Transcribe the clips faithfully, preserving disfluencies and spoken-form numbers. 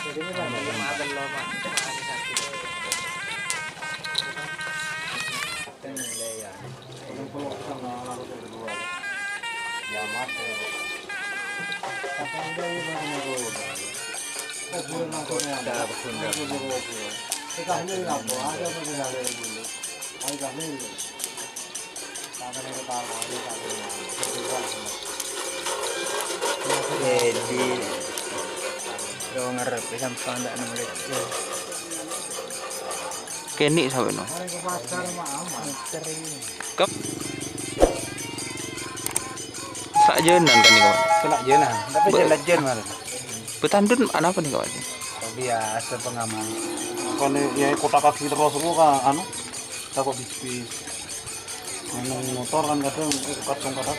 Jadi, lo ngarep sampang ndak nemu lecce. Kene sawe no. Kep. Sajânan kan nih, kawan? Sajânan, tapi Be- jân-lajân malah. Betandun anapa nih, kawan? Biasa pengaman. Kan ya kota kaki terus, lu kan anu, takut bis-bis. Memang motor kan kadang, eh, kadang-kadang.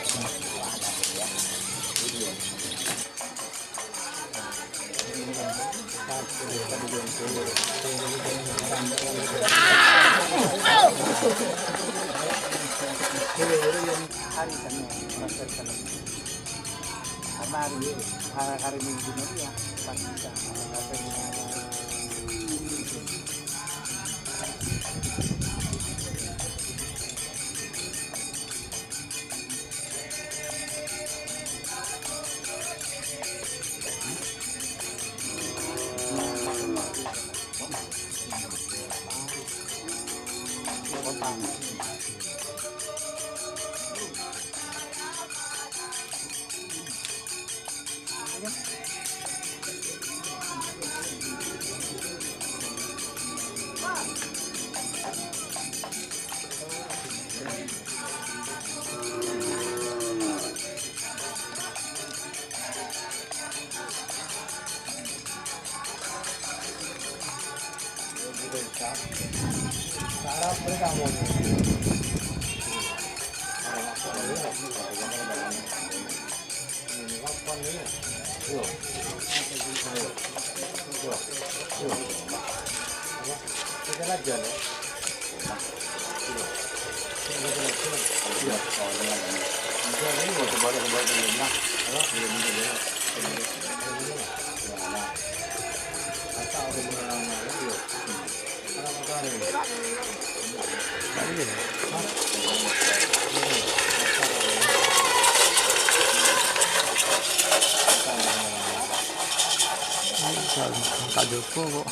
Kak Joko kok.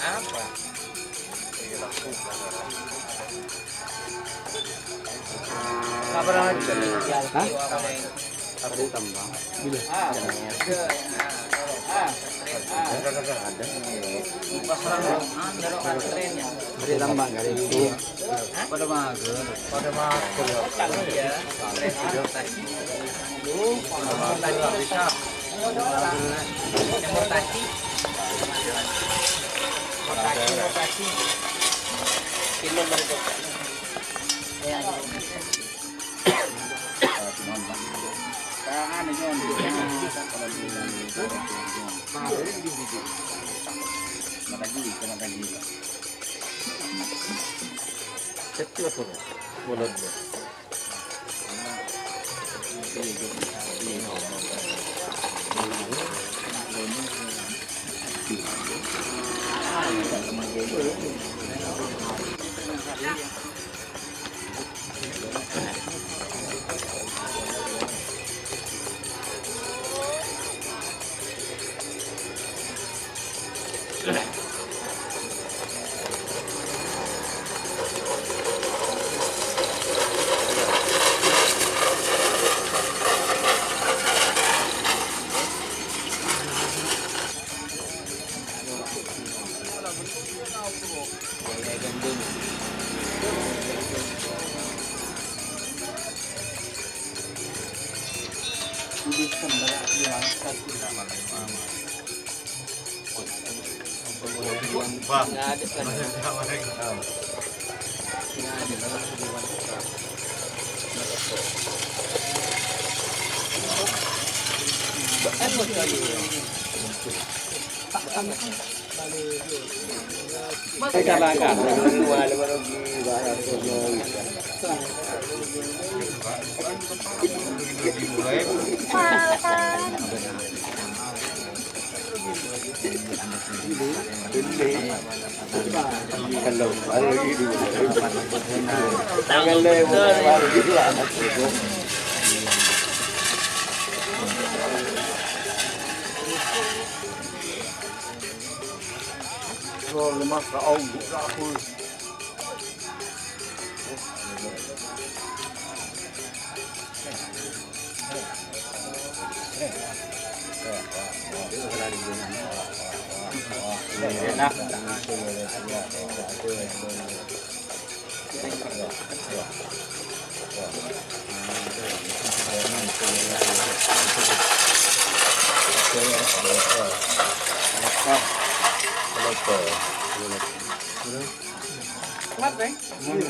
Apa? Hah? Ada tambang. Bila? Ada. Ada tambang kali. Padâ mager. Padâ mager. Padâ mager. Bisa.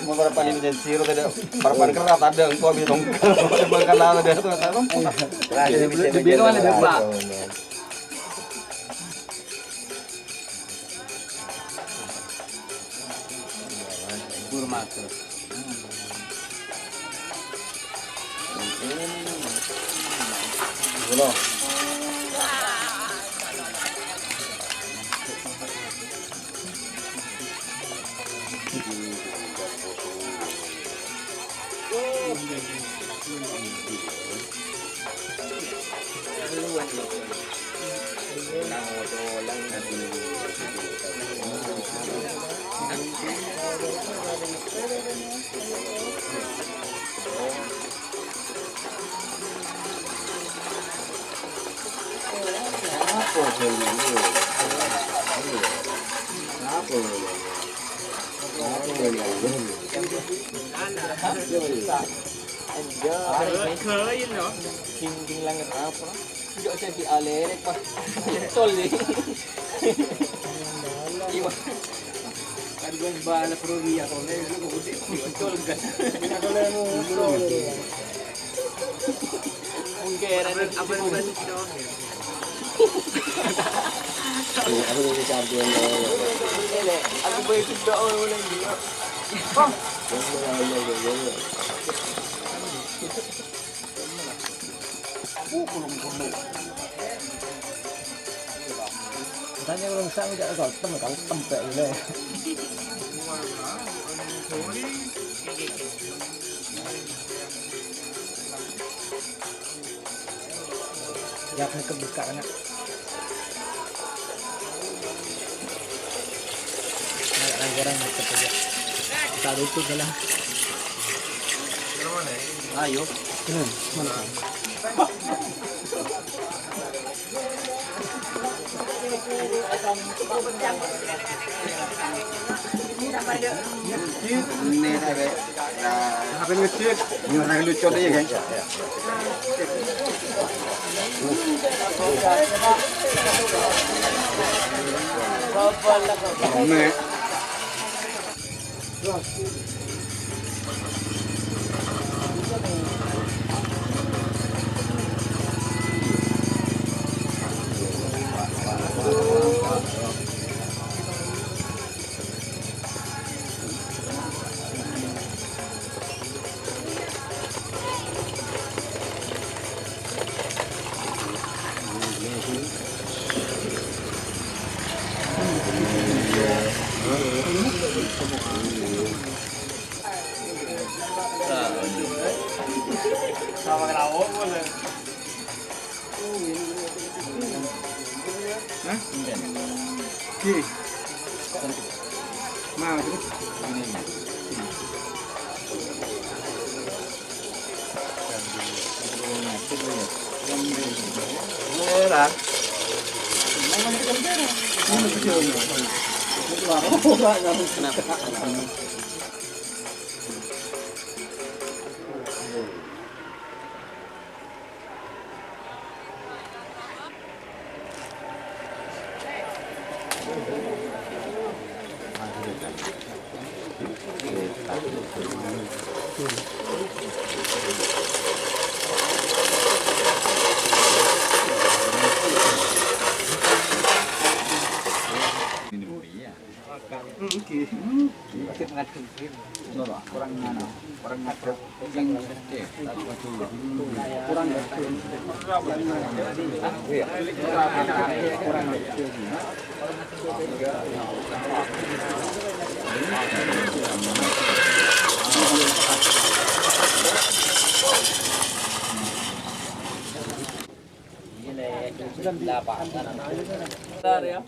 Mon parappa'na nyen siro tadâ', parappa'na kerra tadâ', engko' bi' tongkel. Bângkalla tadâ', tongkel. Di biro ada, Pak. Kurma terus. Anjay. Ding-ding langit apa? Enggak usah dialere, Pak. Col, ya. Iya. Kan gue bala pro dia, kalau enggak, gue gede. Col, kan. Mungkin ada apa yang masih col, ya? Aku boleh tidak, oh, boleh juga. Tanya orang saya tidak tahu, tem-, tahu tempe ini. Ya, akan kebuka, anak. Anak, anak, orang macam aja. Kita tutup lah. Ayo. Sini, mana? Ini, ini, ini. Apa yang ngecit? Ini orang lucu aja, kan? Nek. Hah? Oke. Nah, terus. Kenapa? Kurang anu, kurang ngadep. Yang kurang ngadep. Kurang ngadep. Bentar ya.